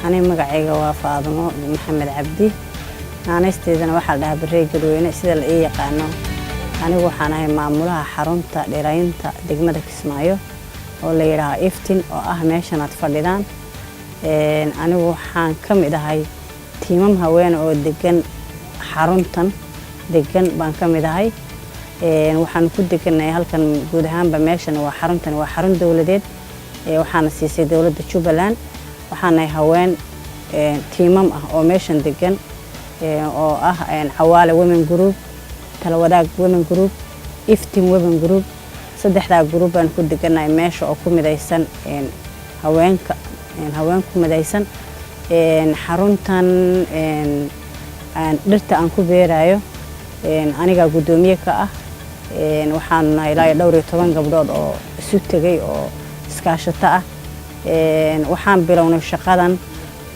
Ani magacayga waa Faadumo Maxamed Cabdi, naanaysteedana waxaa la dhahaa Barey Galweyne sida la ii yaqaano. Anigu waxaan ahay maamulaha xarunta dhiraynta degmada Kismaayo oo la yidhaaho Iftin, oo ah meeshan aad fadhidaan. Anigu waxaan ka mid ahay tiimam haween oo degan xaruntan degan baan ka mid ahay. Waxaan ku degannahay halkan guud ahaanba. Meeshan waa xaruntan, waa xarun dowladeed, waxaana siisay dowladda Jubbaland. Waxaan nahay haween tiimam ah oo meeshan degan, oo ah Cawaale Women Group, Talawadaag Women Group, Iftin Women Group. Saddexdaa group baan ku degannahay meesha oo ku midaysan haweenka, haween ku midaysan. Xaruntan dhirta aan ku beerayo anigaa guddoomiye ka ah. Waxaanu nahay ilaa iyo dhowr iyo toban gabdhood oo isu tegay oo iskaashato ah. Waxaan bilownay shaqadan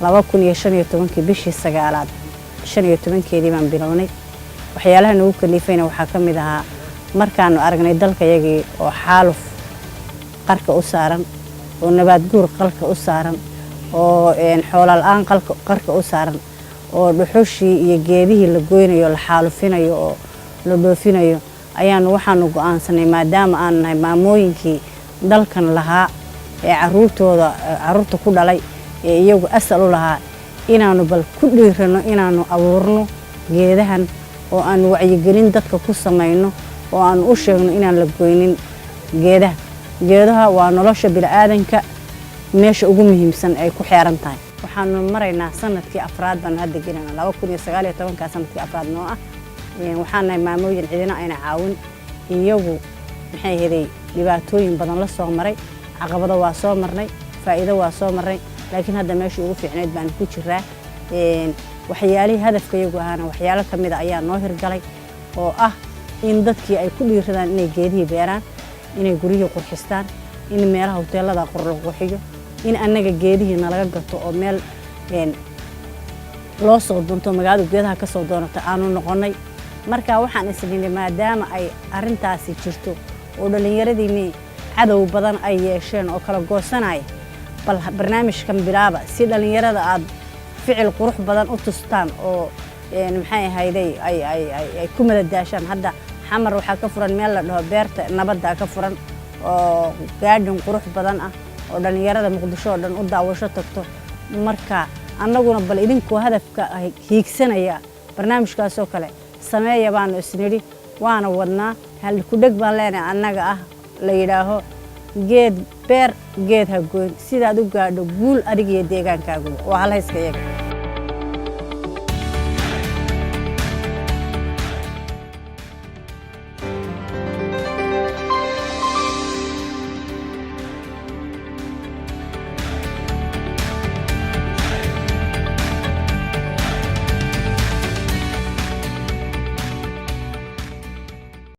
2015-kii, bishii sagaalaad 15-keedii baan bilownay. Waxyaalaha nagu kalifayna waxaa ka mid ahaa markaanu aragnay dalkayagii oo xaaluf qarka u saaran, oo nabaad guur qarka u saaran, oo xoola la-aan qarka u saaran, oo dhuxushii iyo geedihii la goynayo, la xaalufinayo oo la dhoofinayo, ayaanu waxaanu go'aansanay, maadaama aanu nahay maamooyinkii dalkan lahaa ee caruurtooda caruurta ku dhalay ee iyagu asal u lahaa, inaanu bal ku dhiirano inaanu abuurno geedahan oo aanu wacyigelin dadka ku samayno oo aanu u sheegno inaan la goynin geedaha. Geedaha waa nolosha bini'aadanka meesha ugu muhiimsan ay ku xeeran tahay. Waxaanu maraynaa sanadkii afraad baanu hadda gelinaa, 2019-ka sanadkii afraad noo ah. Waxaan nahay maamooyin cidina ayna caawin, iyagu maxay heday dhibaatooyin badan la soo maray. Caqabado waa soo marnay, faa'iido waa soo marnay, laakiin hadda meeshii ugu fiicnayd baanu ku jiraa. Waxyaalihii hadafka iyagu ahaana waxyaalo ka mida ayaa noo hirgalay, oo ah in dadkii ay ku dhiiradaan inay geedihii beeraan, inay guryihii qurxistaan, in meelaha hoteelada la qurxiyo, in annaga geedihii nalaga gato oo meel loo soo doonto magaaladu geedaha ka soo doonato aanu noqonnay. Marka waxaan isdhinay, maadaama ay arrintaasi jirto oo dhallinyaradiinii cadow badan ay yeesheen oo kala goosanaya, bal barnaamijkan bilaaba si dhallinyarada aad ficil qurux badan u tustaan oo maxay ahayday ay ku madadaashaan. Hadda Xamar waxaa ka furan meel la dhaho Beerta Nabadda ka furan, oo garden qurux badan ah oo dhallinyarada Muqdisho oo dhan u daawasho tagto. Marka annaguna bal idinkoo hadafka hiigsanaya barnaamijkaasoo kale sameeya baanu isnidhi, waana wadnaa. Halkudheg baan leenahay annaga ah la yidhaaho "Geed beer, geed ha goyn", sidaad u gaadho guul adig iyo deegaankaaguba. Waa halhayska iyaga.